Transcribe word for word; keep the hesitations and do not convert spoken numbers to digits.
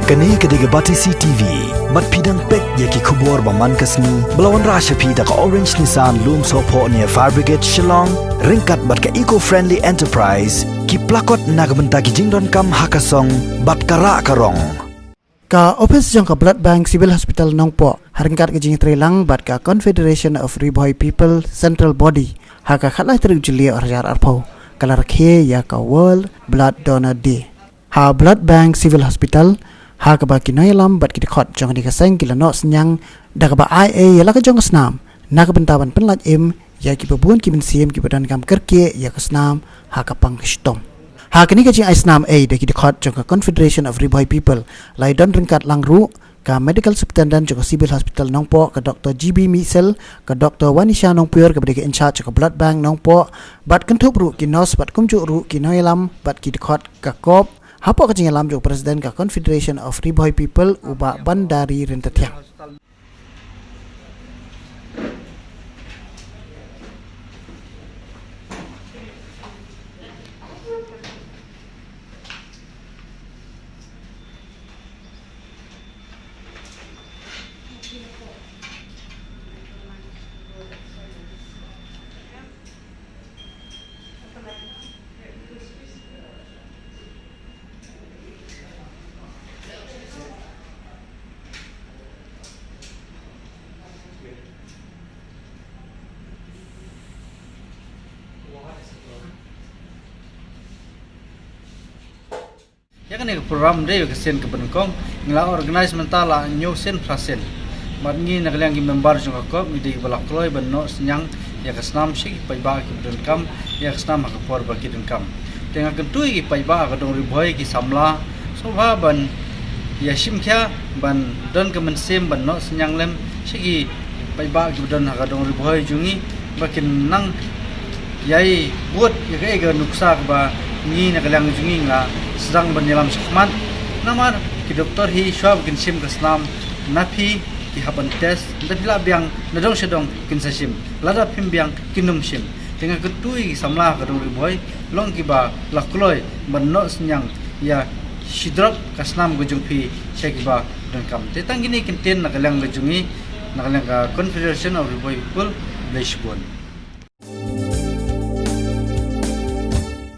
Kane ka dei ka Batesi T V. Bad phi dang peit ïa ki khubor ba man ka sngi ba la wanrah sha phi da ka Orange Nissan Lumsohphoh near Fire Brigade Shillong, ryngkat bad ka Eco Friendly Enterprise, ki plakot na ka bynta ki jingdonkam ha ka song bad ka rah ka rong. Ka ophis jong ka Blood Bank Civil Hospital Nongpoh, ha ryngkat ka jingïatreilang bad ka Confederation of Ri Bhoi People Central Body, ha ka khatlai tarik Jylliew arhajar arphew, ka la rakhe ïa ka World Blood Donor Day. Ha Blood Bank Civil Hospital, ha kaba ki nongïalam bad ki dkhot jong kane ka seng ki la noh synñiang da kaba ai ei ïa la ka jong ka snam, na ka bynta ban pynlait im ïa kiba bun ki mynsiem kiba donkam kyrkieh ïa ka snam ha ka pang ka shitom. Ha kane ka jingai snam ei da ki dkhot jong ka Confederation of Ri Bhoi People, la ïadon ryngkat lang ruh ka Medical Superintendent jong ka Civil Hospital Nongpoh, ka Doktor G B Mihsel, ka Doktor Wanisha Nongpuior kaba dei ka in charge jong ka Blood Bank Nongpoh, bad kynthup ruh ki nurse bad kumjuh ruh ki nongïalam bad ki dkhot ka CORP, hapoh ka jingïalam jong u President ka Confederation of Ri Bhoi People, u Bah Bandari Ryntathiang. Ïa kane ka program dei ka sien kaba nyngkong, ngi la organise mynta la hynñiew sien phra sien. Bad ngi na ka liang ki member jong ka CORP ngi dei ba la kloi ban noh synñiang ïa ka snam sha ki paidbah kiba donkam ïa ka snam ha ka por ba ki donkam. Te nga kyntu ïa ki paidbah ha ka dong Ri Bhoi, ki samla, sngewbha ban ïa shim khia ban don ka mynsiem ban noh synñiang lem sha ki paidbah kiba don ha ka dong Ri Bhoi jong ngi, ba kin nang ïai bud ïa kaei ka nuksa kaba ngi na ka liang jong ngi ngi la sdang ban ïalam shakhmat. Namar ki doktor hi shuwa ba kin shim ka snam na phi ki hap ban test, lada phi lah biang na dong sha dong kin sa shim, lada phim biang kin ym shim. Te nga kyntu ïa ki samla ha ka dong Ri Bhoi, long kiba la kloi ban noh synñiang ïa shi drop ka snam ka jong phi sha kiba donkam. Te tang kine ki kyntien na ka liang ka jong ngi, na ka liang ka Confederation of Ri Bhoi People, khublei shibun.